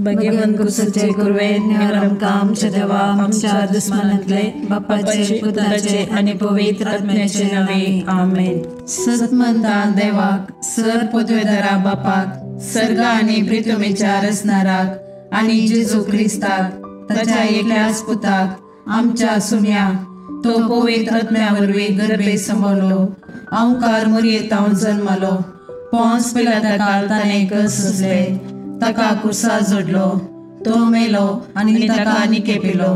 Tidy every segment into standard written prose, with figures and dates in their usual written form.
भगवंत कुसाचे कुरवे निवार आमकां आमच्या देवा आमच्या दुस्मानांतले बापाचे पुताचे आनी पवित्र आत्म्याचे नावे आमेन। सतमंता देवाक सर पदवेदारा बापाक सर्गा आनी प्रितुमेच्या रचणाराक आनी जेजू क्रिस्ताक ताच्या एकल्याच पुताक आमच्या सुम्या तो पवित्र आत्म्या वरवीं गर्भे सांबाळलो अंकार मुरयेतावन जल्मलो पोंस पिलाता ताणें कस सोंसले ताका कुर्सा जोडलो तो मेलो आनी ताका निकेपिलो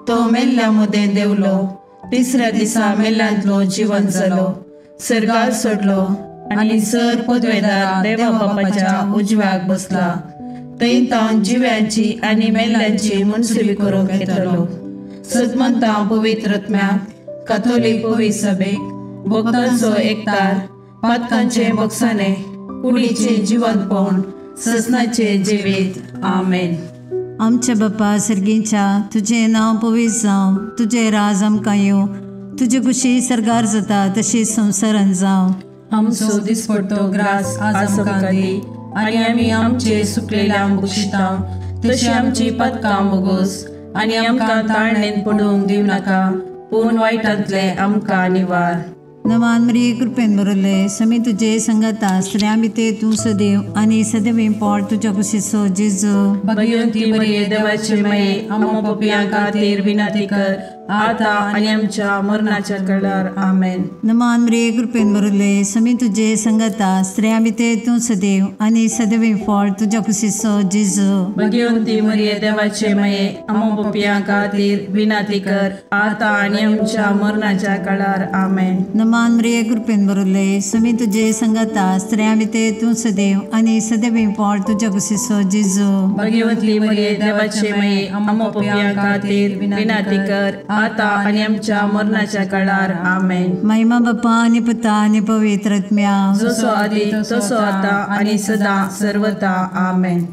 तो मेल्ल्या मदें देंवलो तिसऱ्या दिसा मेल्ल्यांतलो जिवन जालो सर्गार सोडलो आनी सर पदवेदार देवा बापाच्या उजव्याक बसला थंय तावन जिव्यांची आनी मेल्ल्यांची मनसुली करूंक येतलो। सदमंता पवित्र आत्म्याक काथोलीक पवित्र सभेक भक्तांचो एकतार पातकांचे बक्षाने कुडीचे जिवंतपण ससनाचे जिवीत आमेन। आमच्या बापा सर्गीच्या तुजें नांव पवित्र जावं, तुजें राज आमकां येवं, तुजे कुशी सर्गार जाता तशी संवसारान जावं। आमचो दिसपडतो ग्रास आज आमकां दी आनी आमी आमचे सुकलेल्या बक्षिता तशी आमची पदकां बोगोस आनी आमकां ताळणेन पडूंक दिवं नाका पूण वायटांतले आमकां निवार। नमान मरिये कृपेन भरले समी तुझे संगता स्त्रियां भितर तूं सदैव आनी सदैव पोट तुज्या कुशीचो जेजू। भगवंती मरिये देवाचे माये आमकां पापयां खातीर विनंती कर आता आनी आमच्या मरणाच्या वेळार आमेन। नमान मरिये कृपेन भरले समी तुझे संगता स्त्रियां भितर तूं सदैव आनी सदैव पोट तुज्या कुशीचो जेजू। भगवंती मरिये देवाचे माये आमकां पापयां खातीर विनंती कर आता आनी आमच्या मरणाच्या वेळार आमेन। नमान मरिये कृपेन भरले समी तुझे संगता स्त्रियां भितर तूं सदैव आनी सदैव पोट तुज्या कुशीचो जेजू। भगवंती मरिये देवाचे माये आमकां पापयां खातीर विनंती कर आता आनी आमच्या मरणाच्या काळार आमेन। महिमा बापा आनी पुता आनी पवित्र आत्म्या जसो आदी तसो आता आनी सदा सर्वता आमेन।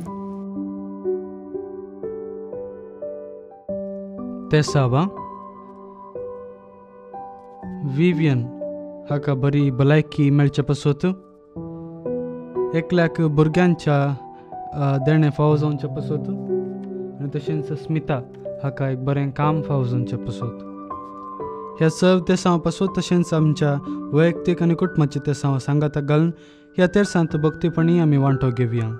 तेसावा विवियन हाका बरी भलायकी मेळचे पासत एकल्याक भुरग्यांच्या देणें फावो जावचे पासत आनी तशेंच स्मिता हाका एक बरें काम फावो जावचें पासत ह्या सर्व तेसांव पासत तशेंच आमच्या वैयक्तीक आनी कुटुंबाचे तेसांव सांगाता घालून ह्या तेरसांत भक्तीपणी आमी वांटो घेवया।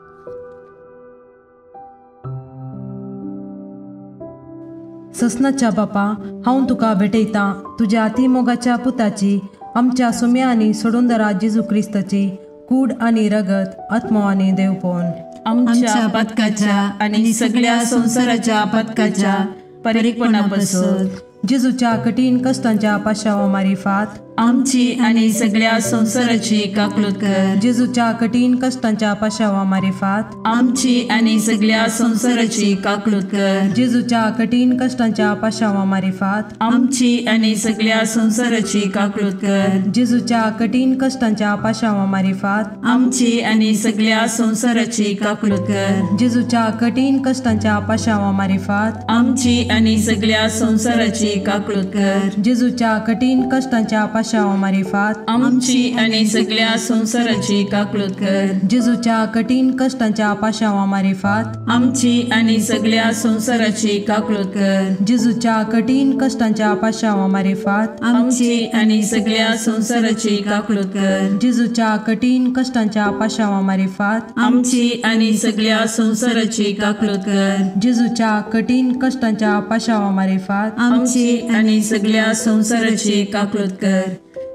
ससनाच्या बापा हांव तुका भेटयतां तुज्या अतिमोगाच्या पुताची आमच्या सुम्या आनी सोडूनदारा जेजू क्रिस्ताची कूड आनी रगत आत्मो आनी देवपण आमच्या पदकाच्या आनी सगळ्या संवसाराच्या पदकाच्या परिपणा पासून जेजूच्या कठीण कष्टांच्या पाशावा मारिफात आमची आनी सगळ्या संवसाराची काकलूत कर। जेजूच्या कठीण कष्टांच्या पाशावा मारिफात आमची आनी सगळ्या संवसाराची काकलूत कर। जेजूच्या कठीण कष्टांच्या पाशावा मारिफात आमची आनी सगळ्या संवसाराची काकलूत कर। जेजूच्या कठीण कष्टांच्या पाशावा मारिफात आमची आनी सगळ्या संवसाराची काकलूत कर। जेजूच्या कठीण कष्टांच्या पाशावा मारिफात आमची आनी सगळ्या संवसाराची काकलूत कर। जेजूच्या कठीण कष्टांच्या पाशावा मारिफात आमची आनी सगळ्या संवसाराची काकलूत कर। जेजूच्या कठीण कष्टांच्या पाशावा मारिफात आमची आनी सगळ्या संवसाराची काकलूत कर। जेजूच्या कठीण कष्टांच्या पाशावा मारिफात आमची आनी सगळ्या संवसाराची काकलूत कर। जेजूच्या कठीण कष्टांच्या पाशावा मारिफात आमची आनी सगळ्या संवसाराची काकलूत कर। जेजूच्या कठीण कष्टांच्या पाशावा मारिफात आमची आनी सगळ्या संवसाराची काकलूत कर।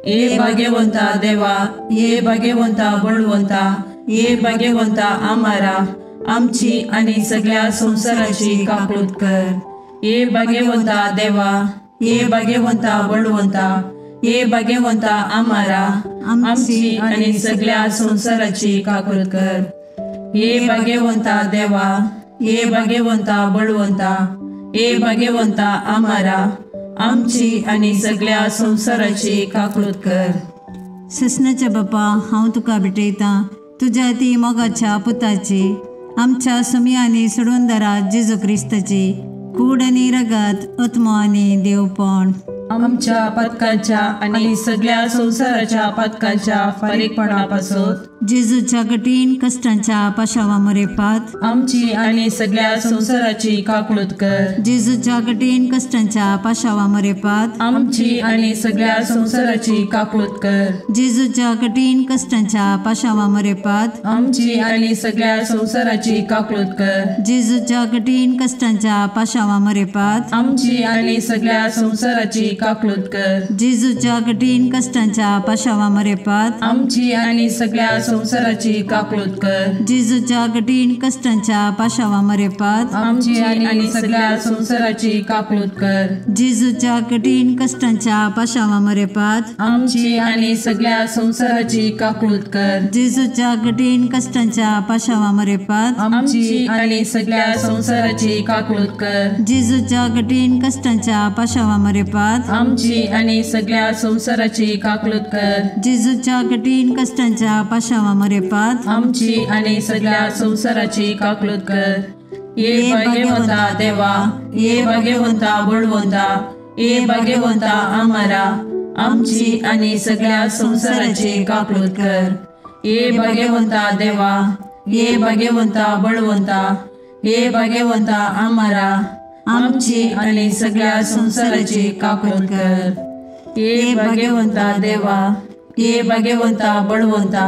ये भाग्यवंता देवा, ये भाग्यवंता बळवंता, ये भाग्यवंता आमारा आमची आनी सगळ्या संवसाराची काकलूत कर। ये भाग्यवंता देवा, ये भाग्यवंता बळवंता, ये भाग्यवंता आमारा आमची आनी सगळ्या संवसाराची काकलूत कर। ये भाग्यवंता देवा, ये भाग्यवंता बळवंता, ये भाग्यवंता आमारा आमची आनी सगळ्या संवसाराची काकलूत कर। ससनाच्या बापा हांव तुका भेटयतां तुज्या ती मोगाच्या पुताची आमच्या सुमी आनी सोडूनदारा जेजू क्रिस्ताची कूड आनी रगत आत्मो आनी देवपण आमच्या पातकांच्या आनी सगळ्या संवसाराच्या पातकांच्या फारीकपणा पासत जेजूच्या कठीण कश्टांच्या पाशावा मरेपात आमची आनी सगळ्या संवसाराची काकळूत कर। जेजूच्या कठीण कश्टांच्या पाशावा मरेपात आमची आनी सगळ्या संवसाराची काकळूत कर। जेजूच्या कठीण कश्टांच्या पाशावा मरेपात आमची आनी सगळ्या संवसाराची काकळूत कर। जेजूच्या कठीण कश्टांच्या पाशावा मरेपात आमची आनी सगळ्या संवसाराची काकळूत कर। जेजूच्या कठीण कश्टांच्या पाशावा मरेपात आमची आनी सगळ्या संवसाराची काकळूत कर। जेजूच्या कठीण कश्टांच्या पाशावा मरेपात आमची आनी सगळ्या संवसाराची काकळूत कर। जेजूच्या कठीण कश्टांच्या पाशावा मरेपात आमची आनी सगळ्या संवसाराची काकळूत कर। जेजूच्या कठीण कश्टांच्या पाशावा मरेपात आमची आनी सगळ्या संवसाराची काकळूत कर। जेजूच्या कठीण कश्टांच्या पाशावा मरेपात आमची आनी सगळ्या संवसाराची काकळूत कर। जेजूच्या कठीण कश्टांच्या पाशावा मरेपात आमची आनी सगळ्या संवसाराची काकळूत कर। ये भाग्यवंता देवा, ये भाग्यवंता बळवंता, ये भाग्यवंता आमारा, आमची आनी सगळ्या संवसाराची काकळूत कर। ये भाग्यवंता देवा, ये भाग्यवंता बळवंता, ये भाग्यवंता आमारा, आमची आनी सगळ्या संवसाराची काकळूत कर। ये भाग्यवंता देवा, ये भाग्यवंता बळवंता,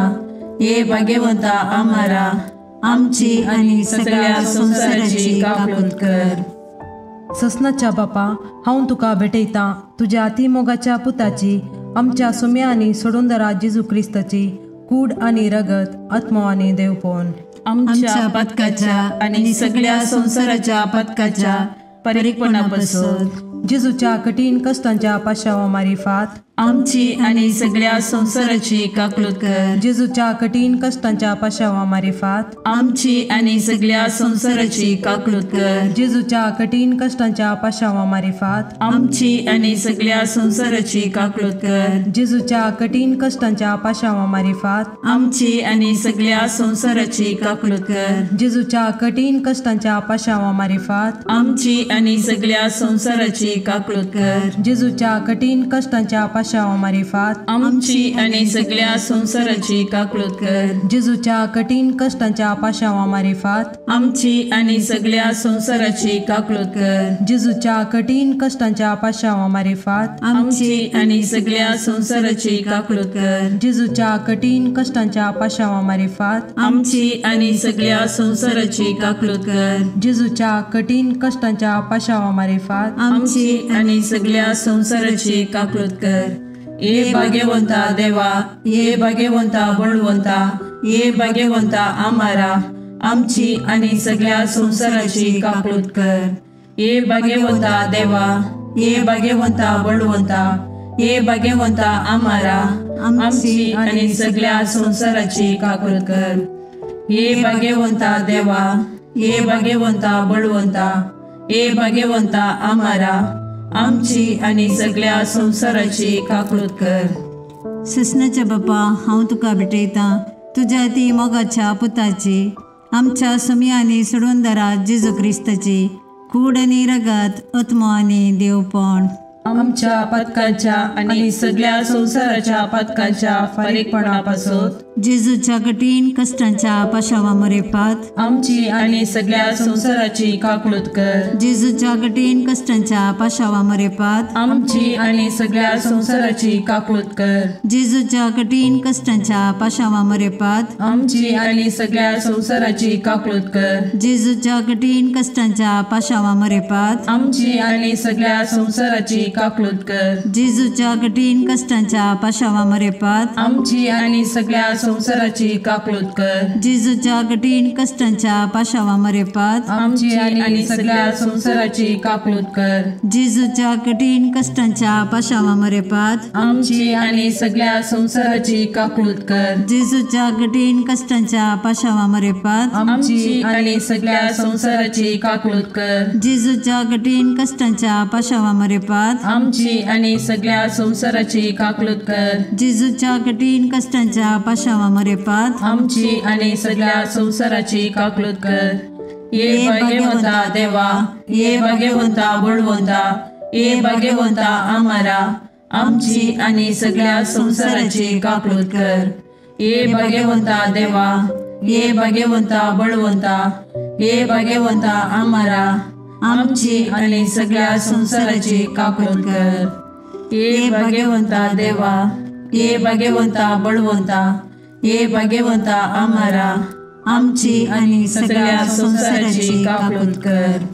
ये भाग्यवंता आमारा, आमची आनी सगळ्या संवसाराची काकळूत कर। ससनाच्या बापा, हांव तुका भेटयतां तुज्या अतिमोगाच्या पुताची, आमच्या सुम्या आनी सोडूनदारा जेजू क्रिस्ताची कूड आनी रगत, आत्मो आनी देवपण आमच्या पातकाच्या आनी सगळ्या संवसाराच्या पातकाच्या फारीकपणा पासून जेजूच्या कठीण कश्टांच्या पाशावा मारिफात आमची आनी सगळ्या संवसाराची काकळूत कर। जेजूच्या कठीण कश्टांच्या पाशावा मारिफात आमची आनी सगळ्या संवसाराची काकळूत कर। जेजूच्या कठीण कश्टांच्या पाशावा मारिफात आमची आनी सगळ्या संवसाराची काकळूत कर। जेजूच्या कठीण कश्टांच्या पाशावा मारिफात आमची आनी सगळ्या संवसाराची काकळूत कर। जेजूच्या कठीण कश्टांच्या पाशावा मारिफात आमची आनी सगळ्या संवसाराची काकळूत कर। जेजूच्या कठीण कश्टांच्या पाशावा मारिफात आमची आनी सगळ्या संवसाराची काकळूत कर। जेजूच्या कठीण कश्टांच्या पाशावा मारिफात आमची आनी सगळ्या संवसाराची काकळूत कर। जेजूच्या कठीण कश्टांच्या पाशावा मारिफात आमची आनी सगळ्या संवसाराची काकळूत कर। जेजूच्या कठीण कश्टांच्या पाशावा मारिफात आमची आनी सगळ्या संवसाराची काकळूत कर। जेजूच्या कठीण कश्टांच्या पाशावा मारिफात आमची आनी सगळ्या संवसाराची काकळूत कर। ये भाग्यवंता देवा, ये भाग्यवंता बळवंता, ये भाग्यवंता आमारा, आमची आनी सगळ्या संवसाराची काकळूत कर। ये भाग्यवंता देवा, ये भाग्यवंता बळवंता, ये भाग्यवंता आमारा, आमची आनी सगळ्या संवसाराची काकळूत कर। ये भाग्यवंता देवा, ये भाग्यवंता बळवंता, ये भाग्यवंता आमारा, आमची आनी सगळ्या संवसाराची काकळूत कर। ससनाच्या बापा, हांव तुका भेटयतां तुज्या ती मोगाच्या पुताची, आमच्या सुम्या आनी सोडूनदारा जेजू क्रिस्ताची कूड आनी रगत, आत्मो आनी देवपण आमच्या पातकांच्या आनी सगळ्या संवसाराच्या पातकांच्या फारीकपणा पासून जेजूच्या कठीण कश्टांच्या पाशावा मरेपात आमची आनी सगळ्या संवसाराची काकळूत कर। जेजूच्या कठीण कश्टांच्या पाशावा मरेपात आमची आनी सगळ्या संवसाराची काकळूत कर। जेजूच्या कठीण कश्टांच्या पाशावा मरेपात आमची आनी सगळ्या संवसाराची काकळूत कर। जेजूच्या कठीण कश्टांच्या पाशावा मरेपात आमची आनी सगळ्या संवसाराची काकळूत कर। जेजूच्या कठीण कश्टांच्या पाशावा मरेपात आमची आनी सगळ्या संवसाराची काकळूत कर। जेजूच्या कठीण कश्टांच्या पाशावा मरेपात आमची आनी सगळ्या संवसाराची काकळूत कर। जेजूच्या कठीण कश्टांच्या पाशावा मरेपात आमची आनी सगळ्या संवसाराची काकळूत कर। जेजूच्या कठीण कश्टांच्या पाशावा मरेपात आमची आनी सगळ्या संवसाराची काकळूत कर। जेजूच्या कठीण कश्टांच्या पाशावा मरेपात आमची आनी सगळ्या संवसाराची काकळूत कर। जेजूच्या कठीण कश्टांच्या पाशावा मरेपात आमची आनी सगळ्या संवसाराची काकळूत कर। ये भाग्यवंता देवा, ये भाग्यवंता बळवंता, ये भाग्यवंता आमारा आमची आनी सगळ्या संवसाराची काकळूत कर. ये भाग्यवंता देवा, ये भाग्यवंता बळवंता, ये भाग्यवंता आमारा आमची आनी सगळ्या संवसाराची काकळूत कर. ये भाग्यवंता देवा, ये भाग्यवंता बळवंता, ये भाग्यवंता आमारा आमची आनी सगळ्या संवसाराची काकळूत कर.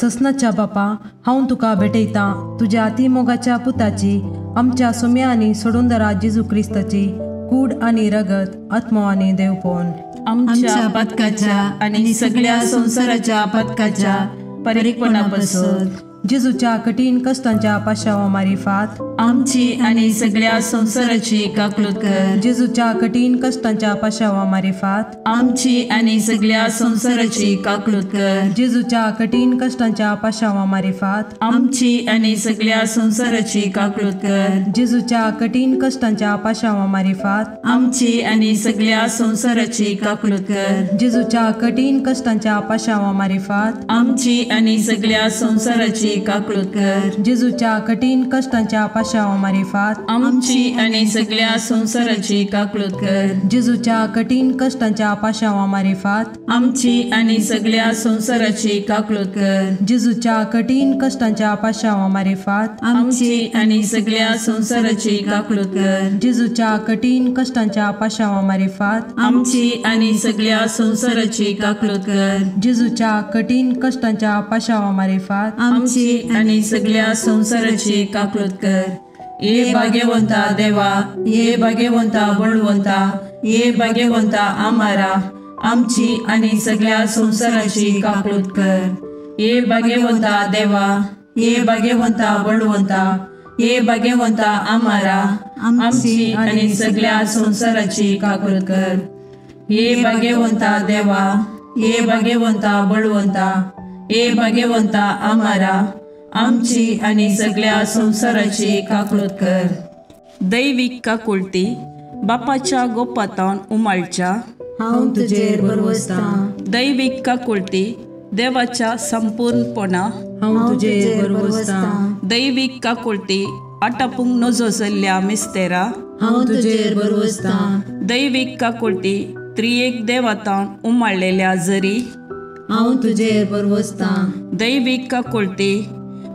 ससनाच्या बापा, हांव तुका भेटयतां तुज्या अतिमोगाच्या पुताची, आमच्या सोम्या आनी सोडूंदरा जेजू क्रिस्ताची कूड आनी रगत, आत्मो आनी देवपण आमच्या पथकाच्या आनी सगळ्या संवसाराच्या पथकाच्या परिपणापासून जेजूच्या कठीण कष्टांच्या पाशावा मारिफात आमची आनी सगळ्या संवसाराची काकळूत कर. जेजूच्या कठीण कष्टांच्या पाशावा मारिफात आमची आनी सगळ्या संवसाराची काकळूत कर. जेजूच्या कठीण कष्टांच्या पाशावा मारिफात आमची आनी सगळ्या संवसाराची काकळूत कर. जेजूच्या कठीण कष्टांच्या पाशावा मारिफात आमची आनी सगळ्या संवसाराची काकळूत कर. जेजूच्या कठीण कष्टांच्या पाशावा मारिफात आमची आनी सगळ्या संवसाराची काकळूत कर. जेजूच्या कठीण कष्टांच्या पाशावा मारिफात आमची आनी सगळ्या संवसाराची काकळूत कर. जेजूच्या कठीण कष्टांच्या पाशावा मारिफात आमची आनी सगळ्या संवसाराची काकळूत कर. जेजूच्या कठीण कष्टांच्या पाशावा मारिफात आमची आनी सगळ्या संवसाराची काकळूत कर. जेजूच्या कठीण कष्टांच्या पाशावा मारिफात आमची आनी सगळ्या संवसाराची काकळूत कर. जेजूच्या कठीण कष्टांच्या पाशावा मारिफात आमची आनी सगळ्या संवसाराची काकळूत कर. ये भाग्यवंता देवा, ये भाग्यवंता बळवंता, ये भाग्यवंता आमारा आमची आनी सगळ्या संवसाराची काकळूत कर. ये भाग्यवंता देवा, ये भाग्यवंता बळवंता, ये भाग्यवंता आमारा आमची आनी सगळ्या संवसाराची काकळूत कर. ये भाग्यवंता देवा, ये भाग्यवंता बळवंता, ये भाग्यवंता आमारा आमची आनी सगळ्या संवसाराची काकळूत कर. दैवीक काकुळती बापाच्या गोपातावन उमाळच्या हांव तुजेर भरवसतां. दैवीक काकुळती देवाच्या संपूर्णपणा हांव तुजेर भरवसतां. दैवीक काकुळती आटापूंक नजो जाल्ल्या मिस्तेरा हांव तुजेर भरवसतां. दैवीक काकुळती त्रियेक देवातावन उमाळलेल्या जरी हांव तुजेर भरवसतां. दैवीक काकुळती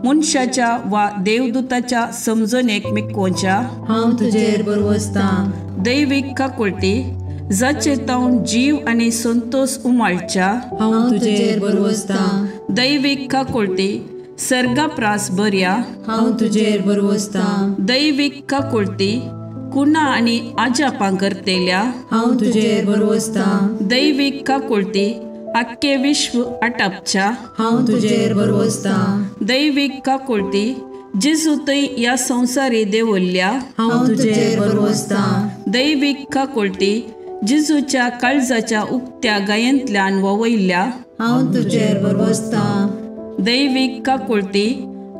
मनशाच्या वा देवदूताच्या समजणेक मिकोवच्या हांव तुजेर भरवसतां. दैवीक काकुळती जाचे तावन जीव आनी संतोष उमाळच्या हांव तुजेर भरवसतां. दैवीक काकुळती सर्गाप्रास बऱ्या हांव तुजेर भरवसतां. दैवीक काकुळती कुणा आनी आजापां करतेल्या हांव तुजेर भरवसतां. दैवीक काकुळती आख्खे विश्व आटापच्या हांव तुजेर भरवसतां. दैवीक काकुळती जेजू थंय ह्या संवसारी देवल्ल्या हांव तुजेर भरवसतां. दैवीक काकुळती जेजूच्या काळजाच्या उक्त्या गायेंतल्यान ववयल्ल्या हांव तुजेर भरवसतां. दैवीक काकुळती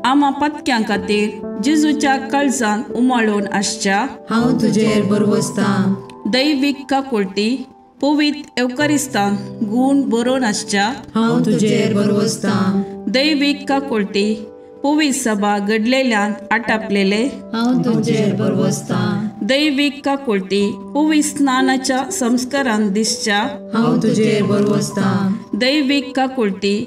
आमा पत्क्यां खातीर जेजूच्या काळजान उमाळून आसच्या हांव तुजेर भरवसतां. दैवीक काकुळती पवित्र एवकारिस्तान गूण बरोवन आसच्या हांव तुजेर भरवसतां. दैवीक काकुळती पवित्र सभा घडलेल्यान आटापलेले हांव तुजेर भरवसतां. दैवीक काकुळती पवित्र स्नानाच्या संस्कारान दिसच्या हांव तुजेर भरवसतां. दैवीक काकुळती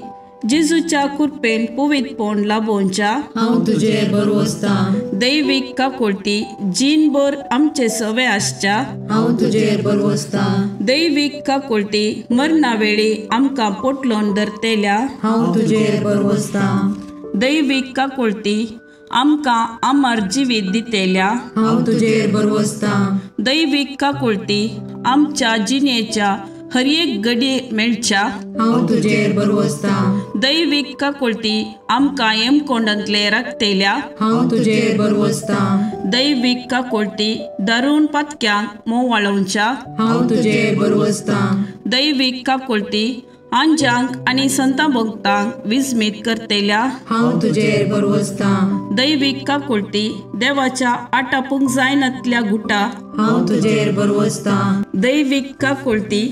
जेजूच्या कृपेन पवित्रपण लाभोवच्या हांव तुजेर भरवसतां. दैवीक काकुळती जीणभर आमचे सवे आसच्या हांव तुजेर भरवसतां. दैवीक काकुळती मरणा वेळी आमकां पोटलोन धरतेल्या हांव तुजेर भरवसतां. दैवीक काकुळती आमकां अमर जिवीत दितेल्या हांव तुजेर भरवसतां. दैवीक काकुळती आमच्या जिणेच्या हर एक घडये मेळच्या हांव तुजेर भरवसतां. दैवीक काकुळती आमकां येमकोंडांतले राखतेल्या हांव तुजेर भरवसतां. दैवीक काकुळती दारून पातक्यांक मोवाळोवच्या हांव तुजेर भरवसतां. दैवीक काकुळती आंजांक आनी संता भक्तांक विस्मीत करतेल्या हांव तुजेर भरवसतां. दैवीक काकुळती देवाच्या आटापूंक जायनातल्या गुटा हांव तुजेर भरवसतां. दैवीक काकुळती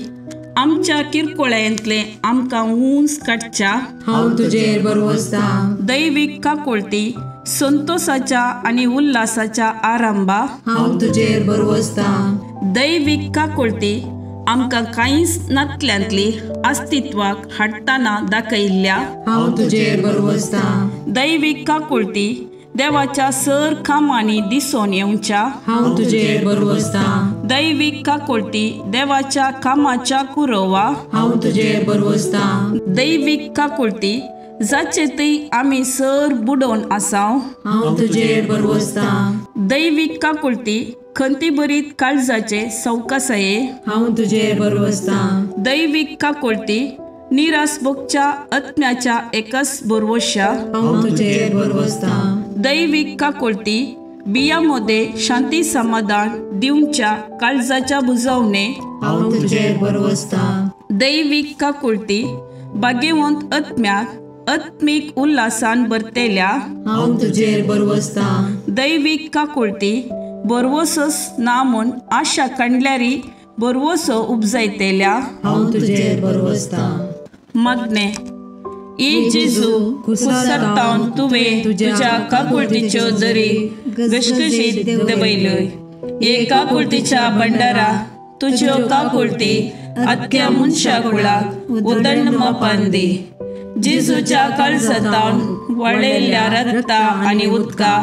आमच्या किरकोळ्यांतले आमकां उंच काडच्या हांव तुजेर भरवसतां. दैवीक काकुळटी संतोषाच्या आनी उल्हासाच्या आरंभा हांव तुजेर भरवसतां. दैवीक काकुळटी आमकां कांयच नातल्यांतली अस्तित्वाक हाडटना दाखयल्ल्या हांव तुजेर भरवसतां. दैवीक काकुळटी देवाच्या सर कामांनी दिसून येवच्या हांव तुजेर भरवसतां. दैवीक काकुळटी देवाच्या कामाच्या कुरोवा हांव तुजेर भरवसतां. दैवीक काकुळटी जाचे थंय आमी सर बुडोवन आसाव हांव तुजेर भरवसतां. दैवीक काकुळटी खंतीभरीत काळजाचे सवकासाये हांव तुजेर भरवसतां. दैवीक काकुळटी निराश भोगच्या आत्म्याच्या एकच भरवश्या हांव तुजेर भरवसतां. दैवीक काकुळटी बिया मध्ये शांती समाधान दिवच्या काळजाच्या बुजवणे हांव तुजेर भरवसतां. दैवीक काकुळटी भाग्यवंत आत्म्याक आत्मीक उल्हासान भरतेल्या हांव तुजेर भरवसतां. दैवीक काकुळटी भरवसोच ना म्हूण आशा काडल्यारी भरवसो उपजायतेल्या हांव तुजेर भरवसतां. मागणें. ए जेजू, कुसरतावन तुवें तुज्या काकुळटीच्यो दरी घसघशीत देंवयल्यो. हे काकुळटीच्या भंडारा तुज्यो काकुळटी आख्या मनशा कुळाक उदंड मापान दी. जेजूच्या काळजांतावन वळयल्ल्या रक्ता आनी उदका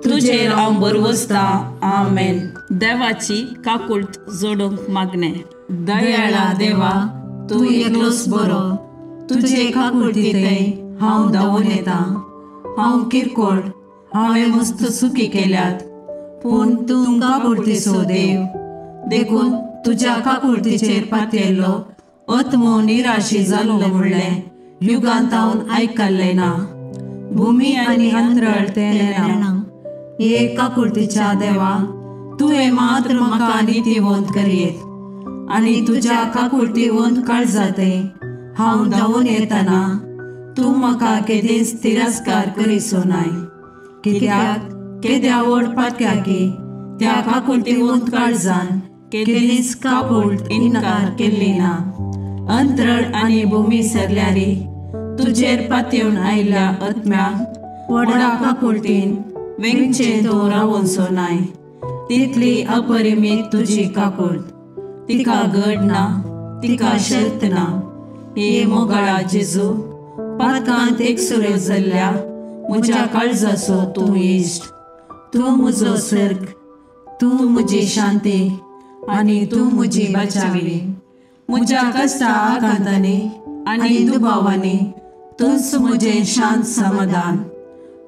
तुजेर हांव भरवसतां. आमेन. देवाची काकुळट जोडूंक मागणें. दयाळा देवा, तूं एकलोच बरो. तुजे काकुळटींतय हांव धांवून येता. हांव किरकोळ, हांवें मस्त चुकी केल्यात, पूण तूं काकुळटीचो देव. देखून तुज्या काकुळटीचेर पातयेल्लो आत्मो निराशी जाल्लो म्हणलें युगांतावन आयकल्लें ना. भुमी आनी अंतरळ तें नेणा. हे काकुळटीच्या देवा, तुवें मात्र म्हाका नितीवंत करयेत आनी तुज्या काकुळटीवंत काळजांतय हांव धांवून येतना तूं म्हाका केदींच तिरस्कार करिसो नाय. कित्याक केद्या व्हड पातक्याकी त्या काकुळटीवंत काळजान केदींच काकुळट इन्कार केल्ली ना. अंतरळ आनी भुमी सरल्यारी तुजेर पातयेवन आयिल्ल्या आत्म्याक व्हडा काकुळटीन वेंगचें तूं रावोनसो नाय. तितली अपरिमीत तुजी काकुळट, तिका गड ना, तिका शर्त ना. हे मोगाळा जेजू, पातकांत एकसुरो जाल्ल्या म्हज्या काळजाचो तूं इश्ट. तूं म्हजो सर्ग, तूं म्हजी शांती आनी तूं म्हजी बचावी. म्हज्या कश्टा आकांतांनी आनी दुबावांनी तूंच म्हजें शांत समाधान.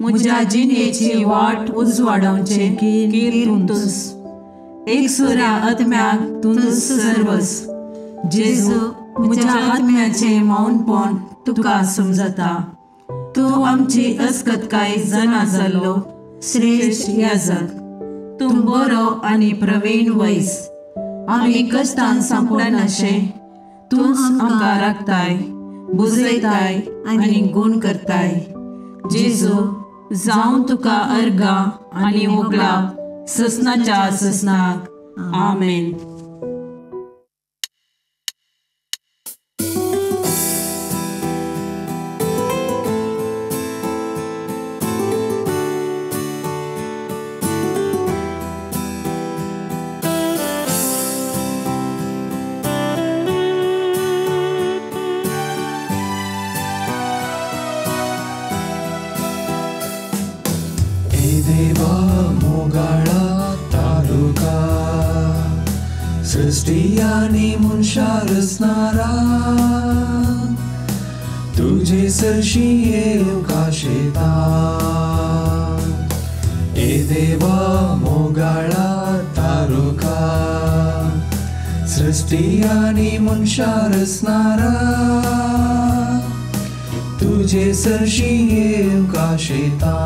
म्हज्या जिणेची वाट उजवाडावचें कीर तूंच. एकसुऱ्या आत्म्याक तूंच सर्वस. जेजू, म्हज्या आत्म्याचें मौनपण तुका समजता. तूं आमची अस्कतकाय जाणा जाल्लो श्रेश्ठ याजक. तूं बरो आनी प्रवीण वैस. आमी कश्टान सांपडनाशें तूंच आमकां राखताय, बुजयताय आनी गूण करताय. जेजू, जावं तुका अर्गां आनी होगळाप ससनाच्या ससनाक. आमेन. सृष्टी मनशा रचणारा तुजे सरशी येवंक आशेता. ए देवा मोगाळा तारुका, सृष्टी आनी मनशा रचणारा तुजे सरशी येवंक आशेता.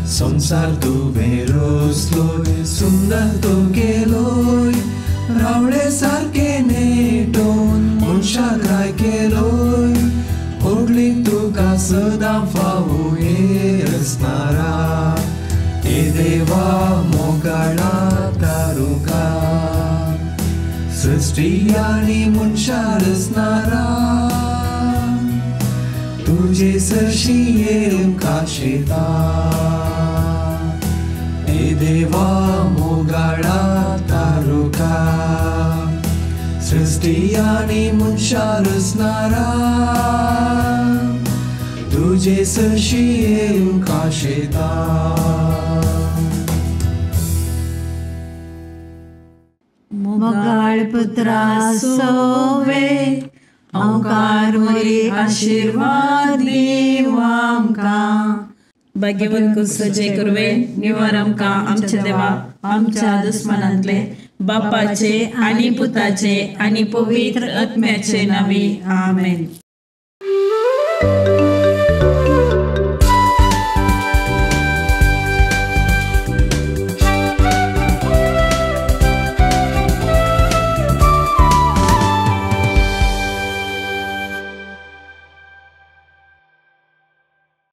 संसार तुवें रचलोय, सुंदर तूं केलोय, रावळे सारके नेटोवन मनशाक राय केलोय. होगली तुका सदां फावो हे रचणारा, हे देवा मोगाळा तारुका, सृश्टी आनी मनशां रचणारा तुजे सरशी येवंक आशेता हे देवा मोगाळा तारुका सृश्टी आनी मनशां रचणारा तुजे सरशी येवंक आशेता. मोगाळ पुत्रा सोवे ओंकार मोरी आशीर्वाद दीव आमकां. भाग्यवंत कुसचे कुरवे निवार आमकां आमच्या देवा आमच्या दुस्मनांतले बापाचे आनी पुताचे आनी पवित्र आत्म्याचे नांवी आमेन.